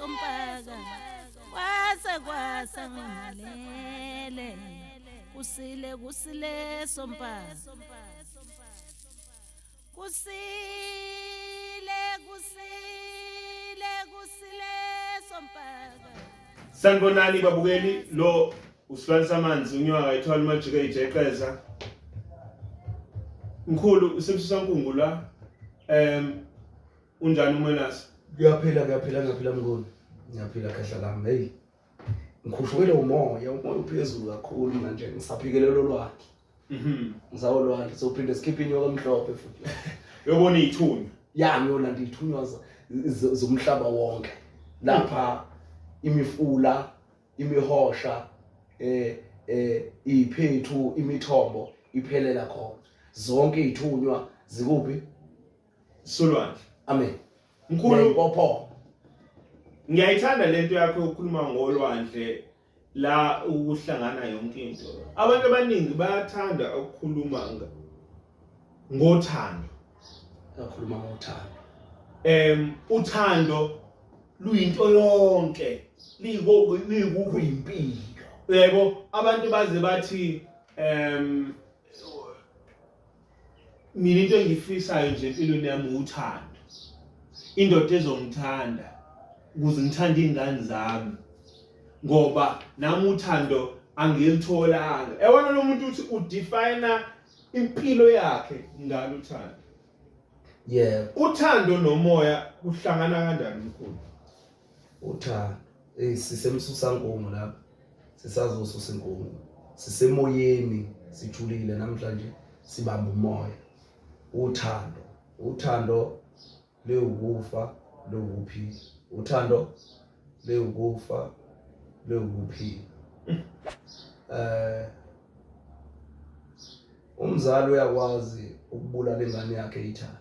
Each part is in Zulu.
sompaka kwase kwasa ngimalele kusile kusile sompaka kusile kusile kusile sompaka. Sanibonani babukeli, lo usilwane samanzi unyoka ithwala umajike ijeqeza. Mkhulu usemsusa nkungu la. Unjani uMenasi? Kuyaphila, kuyaphila, ngiyaphila mnguni. Ngiyaphila khehla lami. Hey. Ngikhushukele umoya, umoya uphezulu kakhulu manje ngisaphikelela olwandle. Ngisawolwandle sophinde sikhiphe inyoka emhlophe futhi. Uyobona izithunywa. Ya, ngiyolanda izithunywa zomhlaba wonke. Lapha imifula, imihosha, iphethu, imithombo iphelela khona. Zonke izithunywa zikuphi? Solwandle. Amen. Mkhulu Ngiyayibopha. Ngiyayithanda lento yakho yokukhuluma ngolwandle la ukuhlangana yonke into. Abantu abaningi bayathanda ukukhuluma ngothando. Bakhuluma ngothando. Uthando luyinto yonke. Liko Kuyimpilo. Yebo, abantu baze bathi mina into engifisayo nje empilweni yami uthando. Indoda ezongithanda ukuze ngithande izingane zami. Ngoba nami uthando angilitholanga. Yabona lo muntu uthi udefine impilo yakhe ngalo uthando. Yebo. Uthando nomoya kuhlangana kanjani mkhulu? Uthando. Sisemsusa nkungu lapha. Sisazosusa inkungu. Sisemoyeni sijulile namhlanje sibamba umoya. Uthando. Uthando lewukufa lewukuphila. Uthando lewukufa lewukuphila. Umzali uyakwazi ukubulala ingane yakhe eyithanda.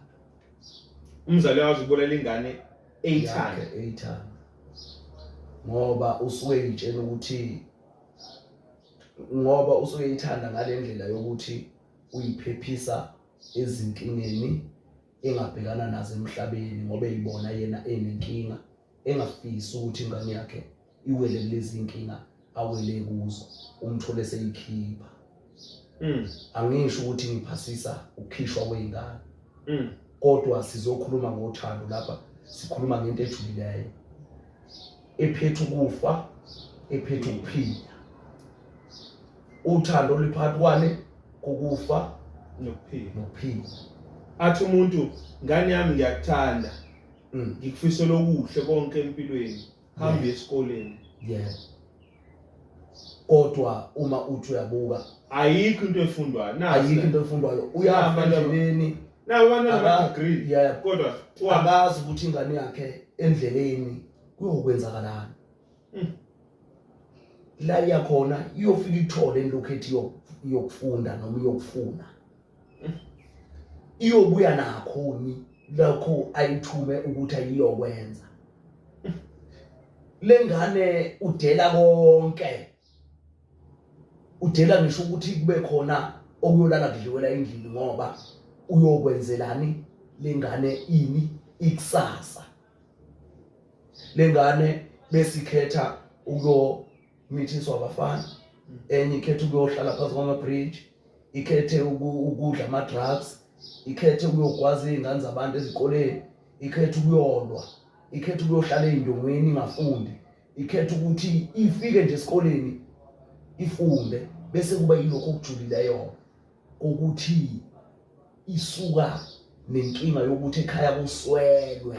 Umzali uyakwazi ukubulala ingane eyithanda. Yakhe eyithanda. Ngoba usuke eyitshela ukuthi, ngoba usuke eyithanda ngalendlela yokuthi uyiphephisa ezinkingeni engabhekana nazo emhlabeni, ngoba eyibona yena enenkinga engafisi ukuthi ingane yakhe iwele kulezi inkinga awele kuzo, umthole seyikhipha. Angisho ukuthi ngiphasisa ukukhishwa kwezingane. Kodwa sizokhuluma ngothando lapha, sikhuluma ngento ejulileyo ephethe ukufa, ephethe ukuphila. Uthando liphakathi kwani kokufa nokuphila. Nokuphila. Athi umuntu, ngane yami ngiyakuthanda. Ngikufisela okuhle konke empilweni. Hamba esikoleni. Kodwa uma uthi uyabuka, ayikho into efundwayo. Nazi ayikho into efundwayo. Uyahamba endleleni. Nawu abantwana ba-degree. Kodwa akazi ukuthi ingane yakhe endleleni kuyokwenzakalani. La iyakhona iyofika ithole lokhu ethi iyokufunda noma iyokufuna. Iyobuya nakho ni lokho ayithume ukuthi ayiyokwenza. Lengane udela konke. Udela ngisho ukuthi kube khona okuyolala kudliwela endlini, ngoba uyokwenzelani lengane ini ikusasa. Lengane besikhetha ukuyomithiswa abafana, enye ikhetha ukuyohlala phansi kwama bridge, ikhethe ukudla ama drugs, ikhethe ukuyogwaza izingane zabantu ezikoleni, ikhethe ukuyolwa, ikhethe ukuyohlala ezindongeni ingafundi, ikhethe ukuthi ifike nje esikoleni ifunde, bese kuba yilokho okujulileyo ukuthi isuka nenkinga yokuthi ekhaya kuswelwe.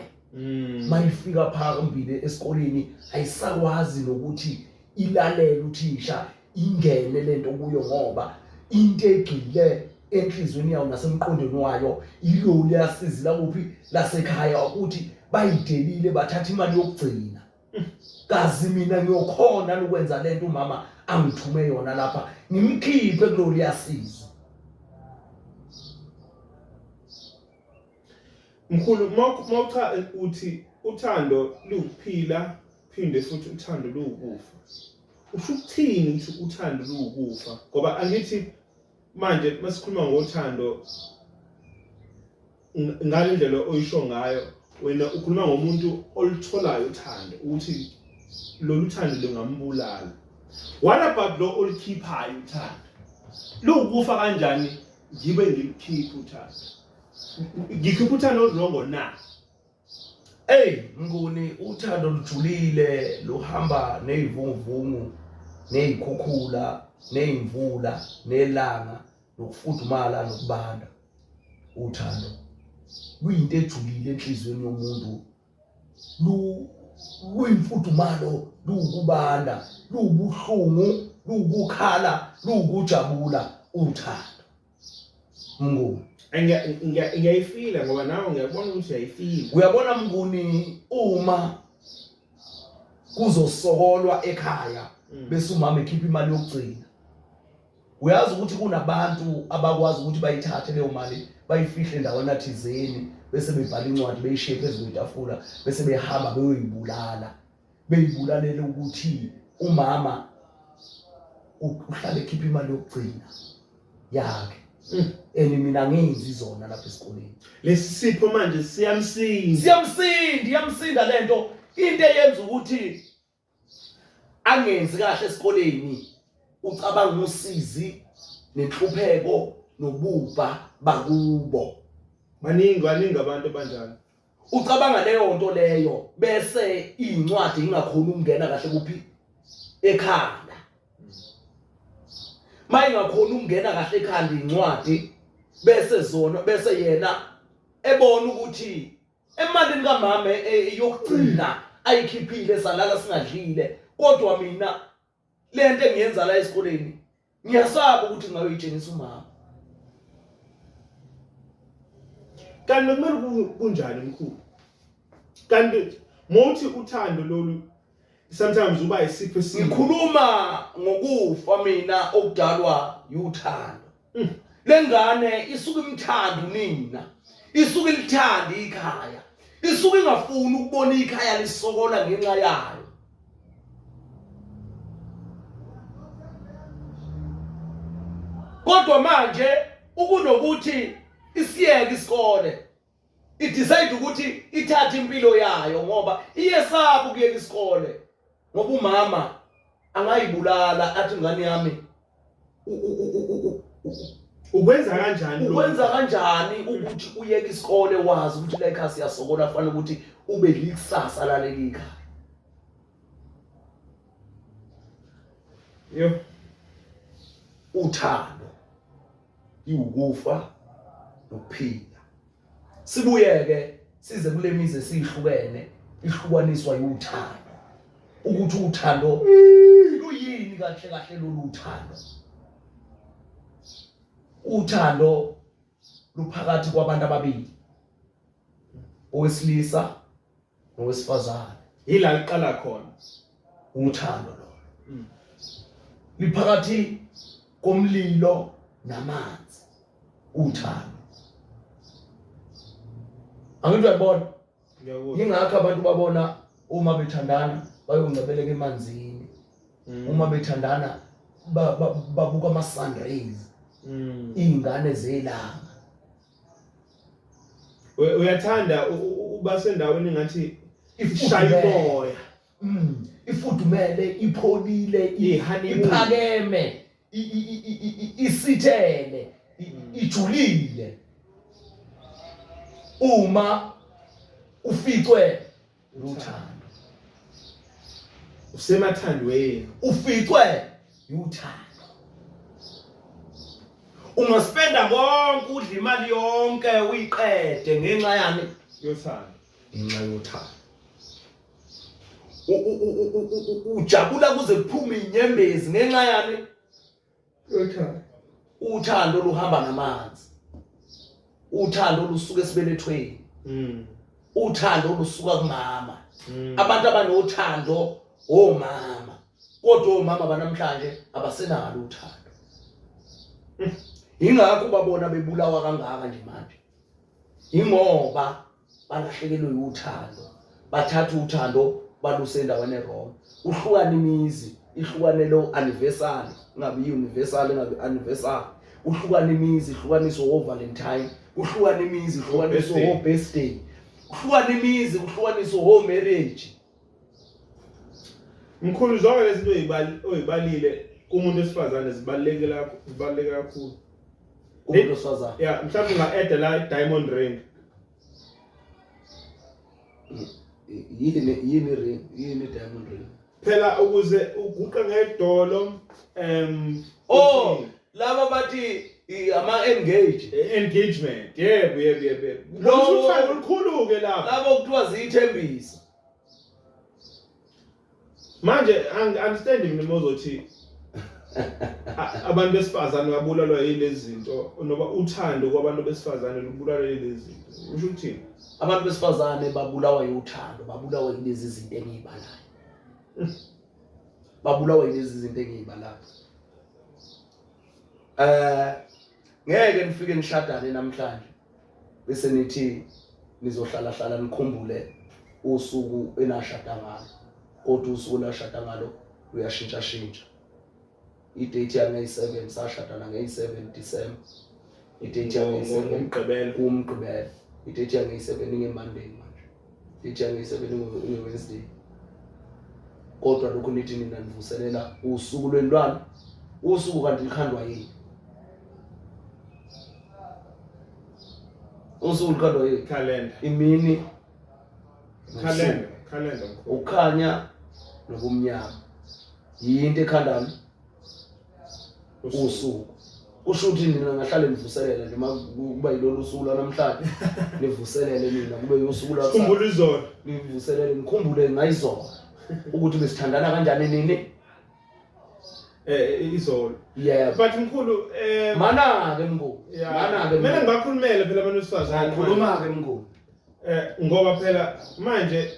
Mayifika phambili esikoleni ayisakwazi nokuthi ilalele uthisha, ingene lento kuyo, ngoba into egxile enhlizweni yayo nasemqondweni wayo ilo liyasizi lakuphi lasekhaya, ukuthi bayidelile bathatha imali yokugcina. Kazi mina ngiyokhona ukwenza lento umama angithume yona lapha, ngimkhiphe kulolu liyasizi. Mkhulu, mawucha uthi uthando luwukuphila, phinde futhi uthando luwukufa. Usho ukuthini ukuthi uthando luwukufa? Ngoba angithi manje masikhuluma ngothando ngale ndlela oyisho ngayo, Wena ukhuluma ngomuntu olutholayo uthando ukuthi lolu thando lungambulala. What about lo olukhiphayo uthando? Luwukufa kanjani ngibe ngilikhipha uthando? Ngikhipha uthando olurongo na? Ey Mnguni, uthando lujulile, luhamba nezivunguvungu, nezikhukhula, nezimvula, nelanga, nokufudumala nokubanda. Uthando luyinto ejulile enhliziyweni yomuntu, luyimfudumalo, luwukubanda, luwubuhlungu, luwukukhala, luwukujabula uthando. Mnguni, Ngiyayifila ngoba nawe ngiyabona ukuthi uyayifila. Uyabona Mnguni, uma kuzosokolwa ekhaya bese umama ekhipha imali yokugcina, uyazi ukuthi kunabantu abakwazi ukuthi bayithathe leyo mali bayifihle endaweni athizeni, bese bebhala incwadi beyishiye phezu kwetafula, bese behamba beyoyibulala, beyibulalela ukuthi umama uhlale ekhipha imali yokugcina yakhe. And mina ngenzi zona lapha esikoleni. Lesi sipho manje siyamsinda. Siyamsinda, iyamsinda lento. Into eyenza ukuthi angenzi kahle esikoleni, ucabanga usizi nenhlupheko nobubha bakubo. Baningi, baningi abantu abanjalo. Ucabanga leyo nto leyo, bese incwadi ingakhona ukungena kahle kuphi? Ekhanda. Mayingakhona ukungena kahle ekhanda incwadi, bese zona, bese yena ebona ukuthi emalini kamama yokugcina ayikhiphile salala singadlile, kodwa mina lento engiyenza la esikoleni ngiyasaba ukuthi ngayoyitshengisa umama. Kanti kumele kunjani mkhulu? Kanti mawuthi uthando lolu sometimes uba isipho esibi. Ngikhuluma ngokufa mina okudalwa uthando. Lengane isuke imthanda unina, isuke ilithanda ikhaya, isuke ingafuni ukubona ikhaya lisokola ngenxa yayo. Kodwa manje ukunokuthi isiyeke isikole, idecide ukuthi ithathe impilo yayo ngoba iyesaba ukuyeka isikole, ngoba umama angayibulala athi ngane yami ukwenza kanjani lokho? Ukwenza kanjani ukuthi uyeke isikole wazi ukuthi la ekhaya siyasokola, fanele ukuthi ube likusasa laleli khaya. Yo. Uthando iwukufa nokuphila. Sibuyeke size kule mizi esihlukene, ihlukaniswa uthando. Ukuthi uthando luyini kahle kahle lolu uthando. Uthando luphakathi kwabantu ababili, owesilisa nowesifazane. Yila liqala khona uthando lolo. Liphakathi komlilo namanzi uthando. Angithi uyabona? Yingakho abantu babona uma bethandana bayongcebeleka emanzini. Uma bethandana babuka ama sun rays. Izingane zelanga. Uyathanda uba sendaweni ngathi ishaya umoya. Ifudumele, ipholile, iphakeme, isithele, ijulile. Uma uficwe uthando, usemathandweni, uficwe uthando, ungaspenda konke, udla imali yonke uyiqede ngenxa yani? Yothando. Ngenxa yothando. Ujabula kuze kuphume inyembezi ngenxa yani? Yothando. Uthando luhamba namanzi. Uthando lusuka esibelethweni. Uthando lusuka kumama. Abantu abanothando omama. Kodwa omama banamhlanje abasenalo uthando. Ingakho babona bebulawa kangaka nje manje. Ingoba balahlekelwe uthando. Bathatha uthando baluse endaweni errong. Uhlukana imizi, ihlukane lo anniversary, ingabi universal, ingabi anniversary. Uhlukana imizi, ihlukaniswe wo Valentine, uhlukana imizi, ihlukaniswe wo birthday. Kuhlukana imizi, kuhlukaniswa home marriage. Mkhulu, zonke lezi zinto oyibalile kumuntu wesifazane zibalulekile, zibaluleke kakhulu. Kumuntu wesifazane. Yeah, mhlawumbe unga-add la i-diamond ring. Yini ring? Yini diamond ring? Phela ukuze uguqe ngedolo Oh, laba bathi ama engage. Engagement. Yebo, yebo, yebo. Lo uthando olukhulu ke lapho. Labo kuthiwa ziyithembisa. Manje angi-understand mina uma uzothi abantu besifazane babulalwa yilezi zinto noma uthando kwabantu besifazane lubulalwa yilezi zinto. Usho ukuthini? Abantu besifazane babulawa uthando, babulawa yilezi zinto engiyibalayo. Babulawa yilezi zinto engiyibalayo. Ngeke nifike nishadane namhlanje bese nithi nizohlala hlala nikhumbule usuku enashada ngalo, kodwa usuku enashada ngalo uyashintsha shintsha. I-date yangeyi-7 sashadana ngeyi-7 December, i-date yangeyi-7 Ngomgqibelo. Kumgqibelo, i-date yangeyi-7 inge-Monday manje, i-date yangeyi-7 inge-Wednesday. Kodwa lokhu nithi nina nivuselela usuku lwentwana, usuku kanti likhandwa yini? Usuku likhandwa yini? Calendar. Imini. Calendar, calendar mkhulu. Ukukhanya nobumnyama. Yinto ekhandani? Usuku. Kusho ukuthi nina ngahlale nivuselela nje kuba yilolu suku lwanamhlanje. Nivuselele nina kube usuku lwakusasa. Khumbula izolo. Nivuselele nikhumbule ngayizolo ukuthi besithandana kanjani nini? Izolo. Yebo. But mkhulu mana ke mkhulu. Mana ke. Mina ngibakhulumele phela abantu besifazane. Khuluma ke mkhulu. Ngoba phela manje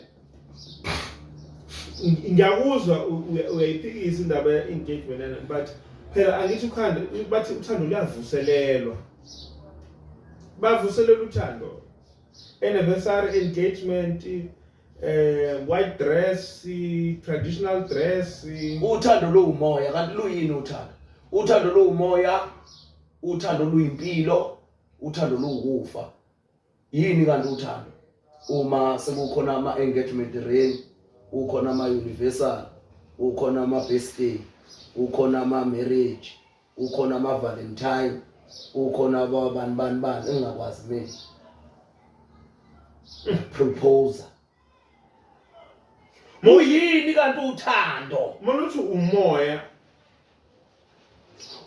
ngiyakuzwa uyayiphikisa indaba ye engagement, but phela angithi ukhanda bathi uthando luyavuselelwa. Bavuselela uthando. Anniversary, engagement, white dress, traditional dress. Uthando luwumoya, kanti luyini uthando? Uthando luwumoya, uthando luyimpilo, uthando luwukufa. Yini kanti uthando? Uma sekukhona ama engagement ring, ukhona ama universal, ukhona ama birthday, ukhona ama marriage, ukhona ama valentine, ukhona ababani bani bani engingakwazi mina. Proposer. Uyini kanti uthando? Manje umoya.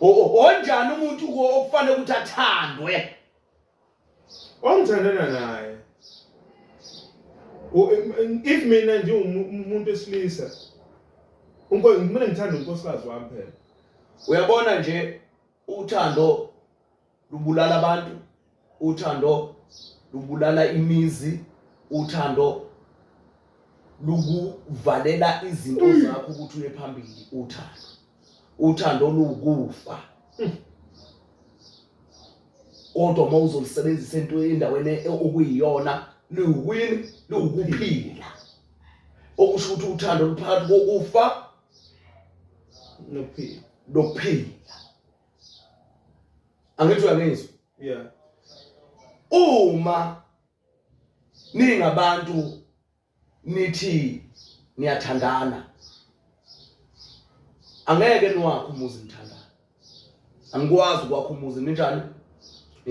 Onjani umuntu okufanele ukuthi athandwe? Ongithandana naye. If mina nje umuntu esilisa, mina ngithanda unkosikazi wami phela. Uyabona nje uthando lubulala abantu, uthando lubulala imizi, uthando lukuvalela izinto zakho ukuthi uye phambili. Uthando, uthando lukufa. Kodwa uma uzolisebenzisa into endaweni okuyiyona, liwukwini, liwukuphila. Okusho ukuthi uthando luphakathi kokufa nokuphila. Nokuphila. Angithi uyangizwa? Yeah. Uma ningabantu nithi niyathandana, angeke niwakhe umuzi nithandana. Angikwazi ukwakha umuzi ninjani?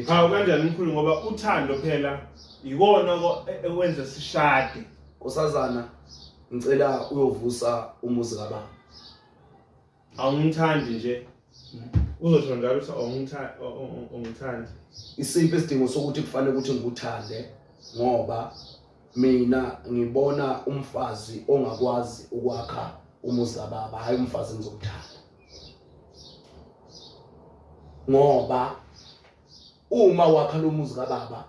Hawu kanjani mkhulu, ngoba uthando phela ikona ekwenza sishade. Nkosazana, ngicela uyovusa umuzi kababa. Awungithandi nje. Uzosho njalo ukuthi awungithandi. Isiphi isidingo sokuthi kufanele ukuthi ngikuthande? Ngoba mina ngibona umfazi ongakwazi ukwakha umuzi kababa, hayi umfazi engizomthanda. Ngoba uma wakha lo muzi kababa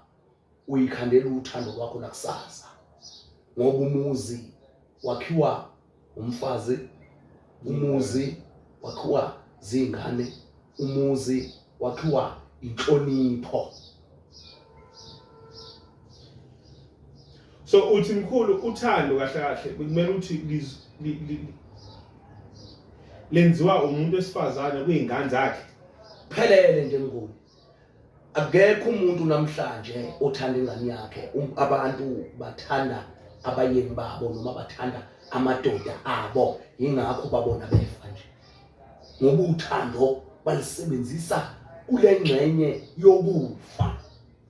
uyikhandela uthando lwakho lakusasa, ngoba umuzi wakhiwa umfazi, umuzi wakhiwa zingane, umuzi wakhiwa inhlonipho. So uthi mkhulu uthando kahle kahle kumele ukuthi lenziwa umuntu wesifazane kuyingane zakhe. Phelele nje mkhulu. Akekho umuntu namhlanje othanda ingane yakhe. Abantu bathanda abayeni babo noma bathanda amadoda abo, yingakho babona befa nje, ngoba uthando balisebenzisa kule ngxenye yokufa,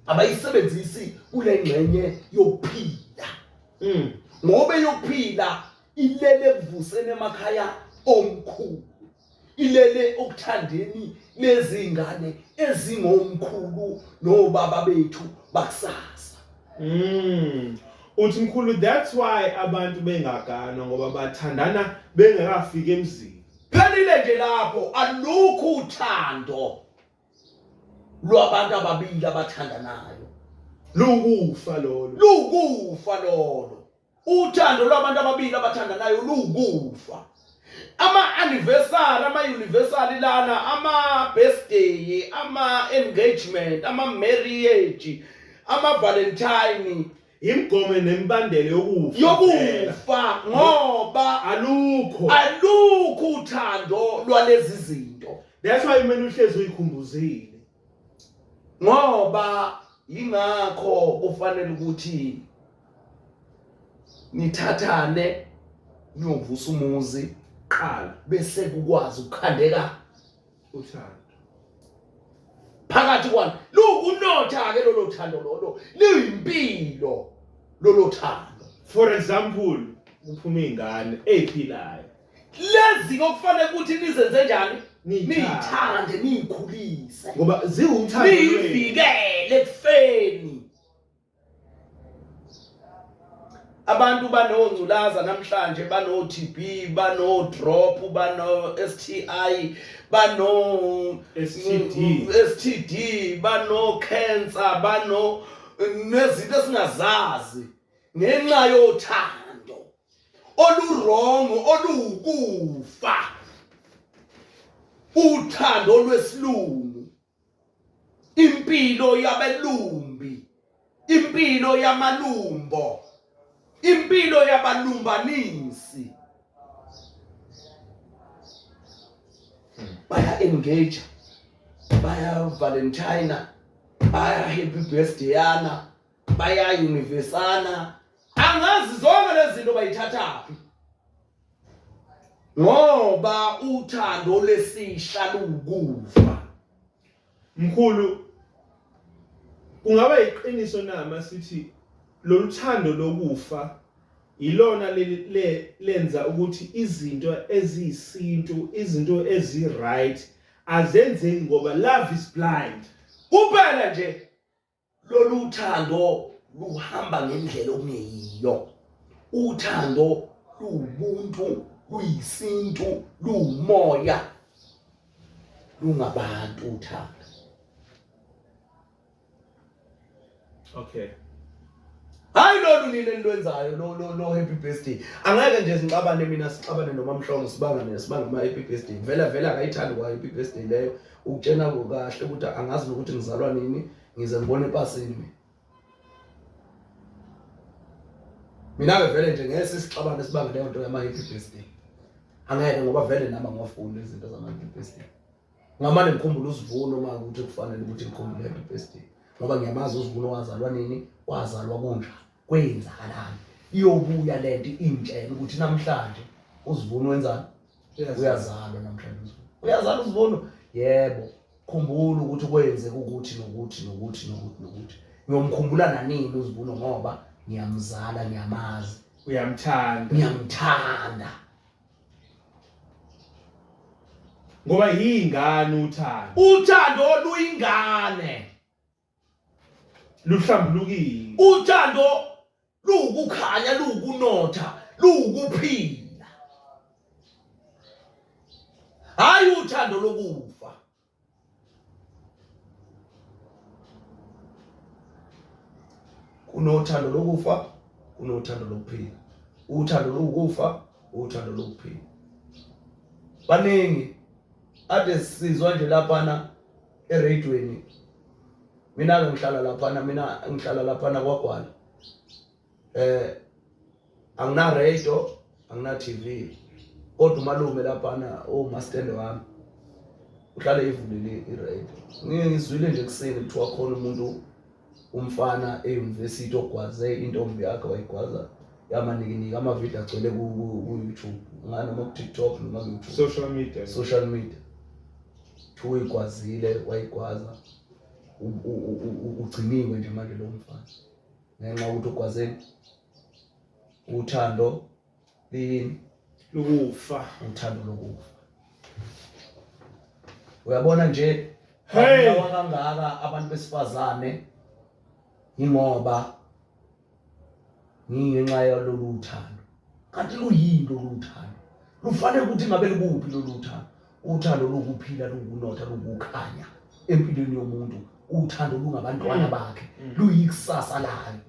abayisebenzisi kule ngxenye yokuphila. Ngoba eyokuphila ilele ekuvuseni emakhaya omkhulu, ilele okuthandeni lezi ngane ezingomkhulu nobaba bethu bakusasa. Uthi mkhulu, that's why abantu bengaganwa, ngoba bathandana bengakafiki emzini. Phelile nje lapho, alukho uthando lwabantu ababili abathandanayo. Lukufa lolo. Lukufa lolo. Uthando lwabantu ababili abathandanayo lukufa. Ama anniversary, ama universary lana, ama birthday, ama engagement, ama marriage, ama valentine, Imigomo nemibandela yokufa. Yokufa, ngoba alukho alukho uthando lwalezi zinto. That's why kumele uhlezi uyikhumbuzile. Ngoba yingakho kufanele ukuthi nithathane niyovusa umuzi qala, bese kukwazi ukukhandeka uthando phakathi kwani. Lukunotha ke lolo thando lolo, liyimpilo lolo thando. For example, kuphuma izingane eziphilayo lezi okufanele ukuthi nizenze njani, niyithande, niyikhulise, ngoba ziwuthando, niyivikele ekufeni. Abantu banongculaza namhlanje, bano TB, bano drop, bano STI, bano STD, STD, bano cancer, bano nezinto esingazazi ngenxa yothando oluwrong, oluwukufa, uthando lwesilungu, impilo yabelumbi, impilo yamalumbo, impilo yabalumbanisi. Baya engage, baya Valentine, baya happy birthday yana, baya universana, angazi zonke lezi zinto bayithathaphi, ngoba uthando lesisha lukufa. Mkhulu, kungaba iqiniso nama sithi lolu thando lokufa ilona lenza ukuthi izinto eziyisintu, izinto ezi-right azenzeki, ngoba love is blind? Kuphela nje lolu thando luhamba ngendlela okungeyiyo. Uthando luwubuntu, luyisintu, luwumoya, lungabantu uthando. Hayi lolu nina enilwenzayo lo lo lo happy birthday. Angeke nje sixabane mina, sixabane noma Mhlongo, sibangane, sibanga ama happy birthday. Vele vele akayithandi kwa happy birthday leyo. Ukutshena kahle ukuthi angazi nokuthi ngizalwa nini, ngize ngibone epasini mina. Mina ke vele nje ngeke sisixabane sibanga leyo nto yama happy birthday. Angeke, ngoba vele nami angiwafuni izinto zama happy birthday. Ngamane ngikhumbule usivuno uma ukuthi kufanele ukuthi ngikhumbule happy birthday, ngoba ngiyamazi usivuno wazalwa nini, wazalwa kunjani, kwenzakalani. Iyobuya lento ingitshela ukuthi namhlanje usivuno wenzani, uyazalwa namhlanje usivuno. Uyazalwa usivuno, yebo, khumbula ukuthi kwenzeka ukuthi nokuthi nokuthi nokuthi nokuthi. Ngiyomkhumbula nanini usivuno ngoba ngiyamzala, ngiyamazi. Uyamthanda. Ngiyamthanda. Ngoba yingane uthando. Uthando luyingane. Luhlambulukile. Uthando luwukukhanya, luwukunotha, luwukuphila. Hayi uthando lokufa. Kunothando lokufa, kunothando lokuphila. Uthando lokufa, uthando lokuphila. Baningi ade sizwa nje laphana eradweni. Mina ke ngihlala laphana, mina ngihlala laphana kwaGwala. Angina radio, angina TV. Kodwa umalume laphana uMastende wami. Uhlale ivulile i-radio. Ngike ngizwile nje ekuseni kuthiwa khona umuntu umfana e-university ogwaze intombi yakhe wayigwaza yamanikiniki amavidiyo agcwele ku-YouTube noma ku-TikTok noma ku-YouTube. Social media. Social media. Kuthiwa uyigwazile wayigwaza ugciniwe nje manje lo mfana ngenxa yokuthi ugwazeni uthando liyini Lokufa. Uthando lokufa. Uyabona nje Hey! babulawa kangaka abantu besifazane ingoba ngingenxa yalolu thando. Kanti luyini lolu thando? Lufanele ukuthi ngabe likuphi lolu thando? Uthando lukuphila, lukunotha, lukukhanya empilweni yomuntu. Uthando lungabantwana bakhe, luyikusasa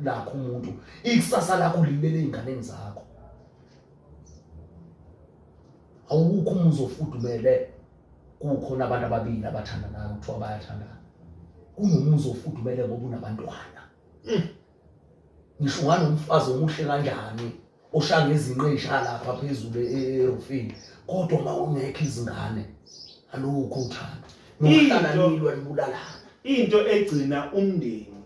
lakho umuntu. Ikusasa lakho lilele ey'nganeni zakho. Awukho umuzi ofudumele kukhona abantu ababili abathandanayo kuthiwa bayathandana. Kunomuzi ofudumele ngoba unabantwana. Ngisho unganomfazi omuhle kanjani oshaya ngezinqe ey'shaya lapha phezulu erufini, kodwa uma ungekho izingane alukho uthando. Nokuhlala nilwa nibulalana. Into egcina umndeni,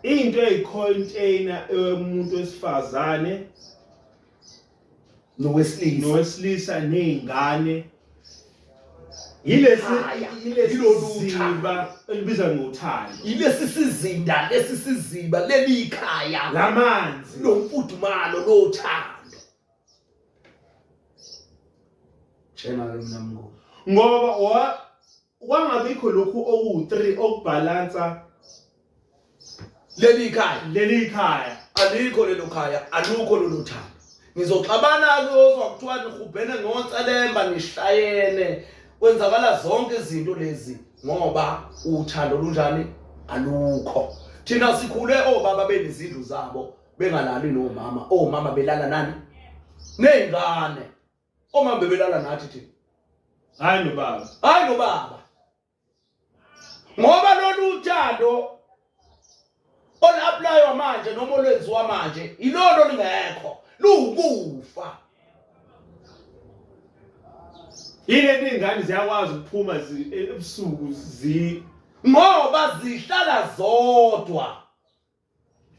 into eyi-container eyomuntu wesifazane nowesilisa, nowesilisa ney'ngane, yilesi Ikhaya, yilesi yilolu siziba elibizwa ngothando, yilesi sizinda, lesi siziba, leli ikhaya lamanzi lomfudumalo lothando. Tshena-ke mina Mnguni. Ngoba kwangabikho lokhu oku-3 okubhalansa leli khaya, leli khaya. Alikho lelo khaya, alukho lolu thando. Nizoxabana-ke ozwa kuthiwa nihubhene ngotselemba, nishayene, kwenzakala zonke izinto lezi ngoba uthando lunjani? Alukho. Thina sikhule obaba benezindlu zabo bengalali nomama, omama belala nani? Ney'ngane. Omama bebelala nathi thina. Hayi nobaba. Hayi nobaba. Ngoba lolu thando olu-applywa manje noma olwenziwa manje ilolo lingekho, luwukufa. Yile nto iy'ngane ziyakwazi ukuphuma ebusuku ngoba zihlala zodwa.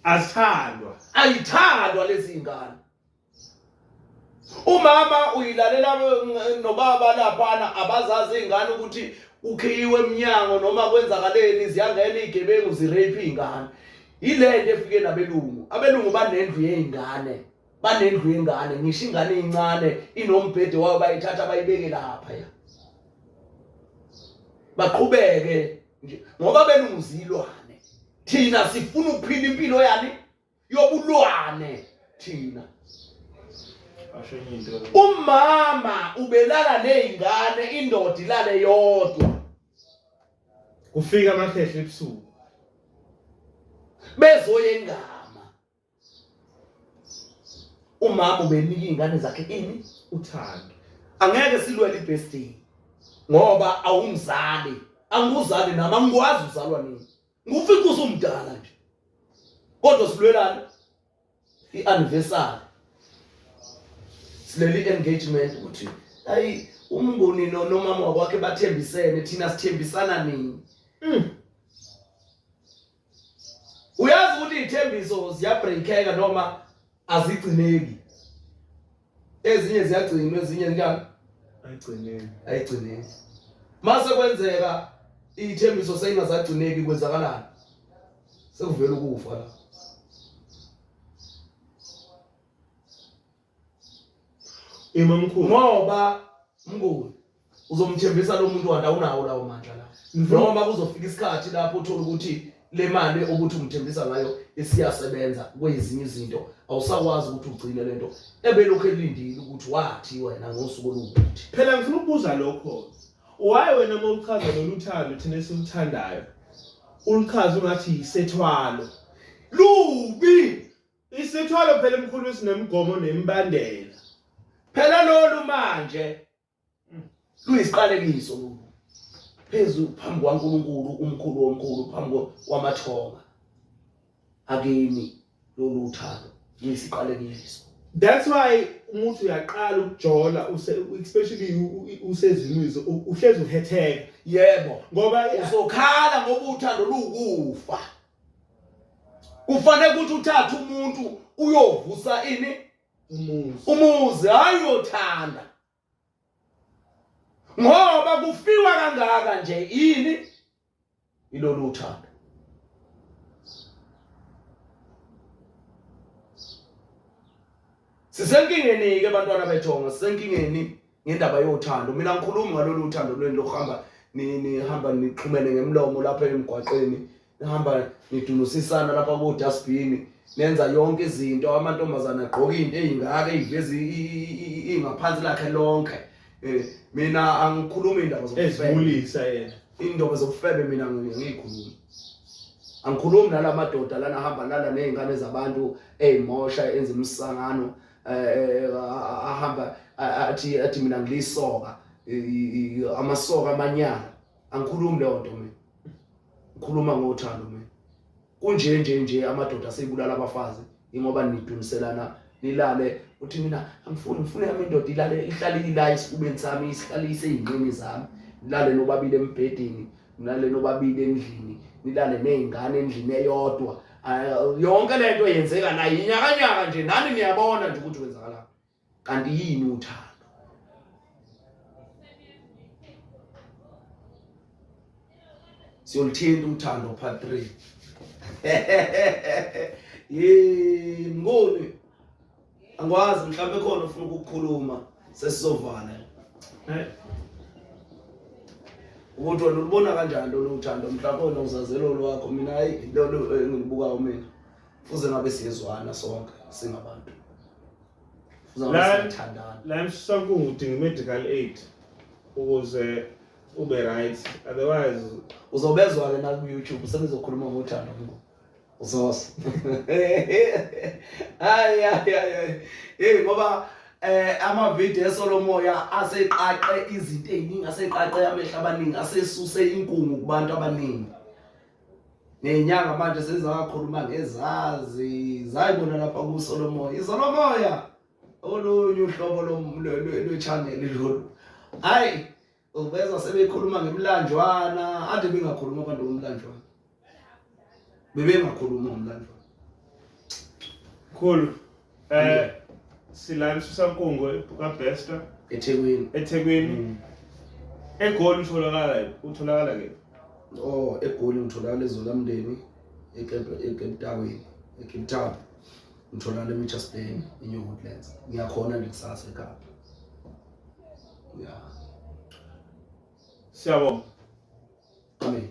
Azithandwa. Ayithandwa lezi ngane. Umama uyilalela nobaba laphana, abazazi iy'ngane ukuthi ukhiyiwe emnyango noma kwenzakaleni, ziyangena iy'gebengu zirape iy'ngane. Yile nto efike nabelungu. Abelungu banendlu yey'ngane, banendlu yengane, ngisho ingane eyincane inombhede wayo, bayithatha bayibeke lapha ya, baqhubeke nje ngoba abelungu zilwane. Thina sifuna ukuphila impilo yani yobulwane thina. Asho enye into. Umama ubelala nezingane, indoda ilale yodwa. Kufika amakhehle ebusuku. Bezoyengama. Umama ubenika izingane zakhe ini? Uthando. Angeke silwele ibirthday ngoba awungizali. Angikuzali nami, angikwazi uzalwa nini. Ngufika usumdala nje. Kodwa silwelana i-anniversary. Sileli engagement ukuthi ayi umnguni nomama wakwakhe bathembisene, thina sithembisana nini? Uyazi ukuthi izithembiso ziyabreakeka noma azigcineki. Ezinye ziyagcinwa, ezinye njani? Ayigcineki. Ayigcineki. Mase kwenzeka izithembiso seyingazagcineki, kwenzakalani? Sekuvela ukufa la. Imamkhulu. Ngoba mnguni uzomthembisa lo muntu wanda unawo lawo mandla la. Noma kuzofika isikhathi lapho uthola ukuthi le mali ukuthi umthembisa ngayo isiyasebenza kwezinye izinto, awusakwazi ukuthi ugcine lento ebelokhu elindile ukuthi wathi wena ngosuku oluwukuthi. Phela ngifuna ukubuza lokho. Why wena uma uchaza lolu thando thina esiluthandayo uluchaza ungathi yisethwalo? Lubi. Isethwalo phela emkhulu sinemgomo nemibandela. Phela lolu manje luyisiqalekiso lolu. Phezu phambi kwaNkulunkulu umkhulu womkhulu, phambi kwamathonga akini lolu thando luyisiqalekiso. That's why umuntu uyaqala ukujola especially usezimizwe uhlezi uhetheka. Yebo. Ngoba uzokhala ngoba uthando luwukufa. Kufanele ukuthi uthathe umuntu uyovusa ini? Umuzi. Umuzi, hayi uyothanda. Ngoba kufiwa kangaka nje yini? Ilolu uthando. Sisenkingeni ke bantwana bethonga, sisenkingeni ngendaba yothando. Mina ngikhuluma ngalolu uthando lweni lokuhamba nihamba nixhumene ngemlomo lapha emgwaqeni, nihamba nidunusisana lapha ko dustbin, nenza yonke izinto, amantombazana agqoka into ezingaka eziveza ingaphansi lakhe lonke. Mina angikhulumi indaba zobufebe. Ezibulisa yena. Indaba zobufebe mina ngiyikhulumi. Angikhulumi nalamadoda lana ahamba lala nezingane zabantu ezimosha enza imisangano, ahamba athi mina ngilisoka, amasoka amanyala. Angikhulumi leyo nto mina. Ngikhuluma ngothando mina. Kunje nje nje amadoda asebulala abafazi ingoba niduniselana nilale uthi mina angifuni, ngifuna yami indoda ilale ihlale ila esifubeni sami, ihlale iseyinqini zami, nilale nobabili embhedeni, nilale nobabili endlini, nilale nezingane endlini eyodwa. Yonke lento yenzeka la inyakanyaka nje, nani niyabona nje ukuthi kwenzakalani. Kanti yini uthando? Siyolithinta uthando part 3. Yey Mnguni, angikwazi mhlawumbe khona ufuna ukukhuluma sesizovala. Ukuthi wena ulibona kanjani lolu uthando, mhlawumbe wena uzazela olwakho, mina hayi lolu engilibukayo mina. Fuze ngabe siyezwana sonke singabantu. Fuze ngabe siyathandana. La emsisankungu udinga medical aid ukuze ube right, otherwise uzobezwa ke na ku YouTube senizokhuluma ngothando ngo. Uzosa. Hayi hayi hayi. Hey ngoba ama video esolomoya aseqaqe izinto eziningi, aseqaqe amehlo abaningi, asesuse inkungu kubantu abaningi. Nenyanga manje sezakhuluma ngezazi, zayibona lapha ku Solomoya. Isolomoya olunye uhlobo lwe-channel lolu. Hayi ubeza sebekhuluma ngemlanjwana, ade bengakhuluma abantu ngomlanjwana. Bebengakhuluma ngomlanjwana. Cool. Sila emsusankungu kaBester eThekwini. eThekwini. eGoli utholakala ke? Oh, eGoli ngitholakala eZolamndeni, eCape Town, eCape Town. Ngitholakala eMitchells Plain, eNew Woodlands. Ngiyakhona nje kusasa eKapa. Yeah. Siyabonga. Amen.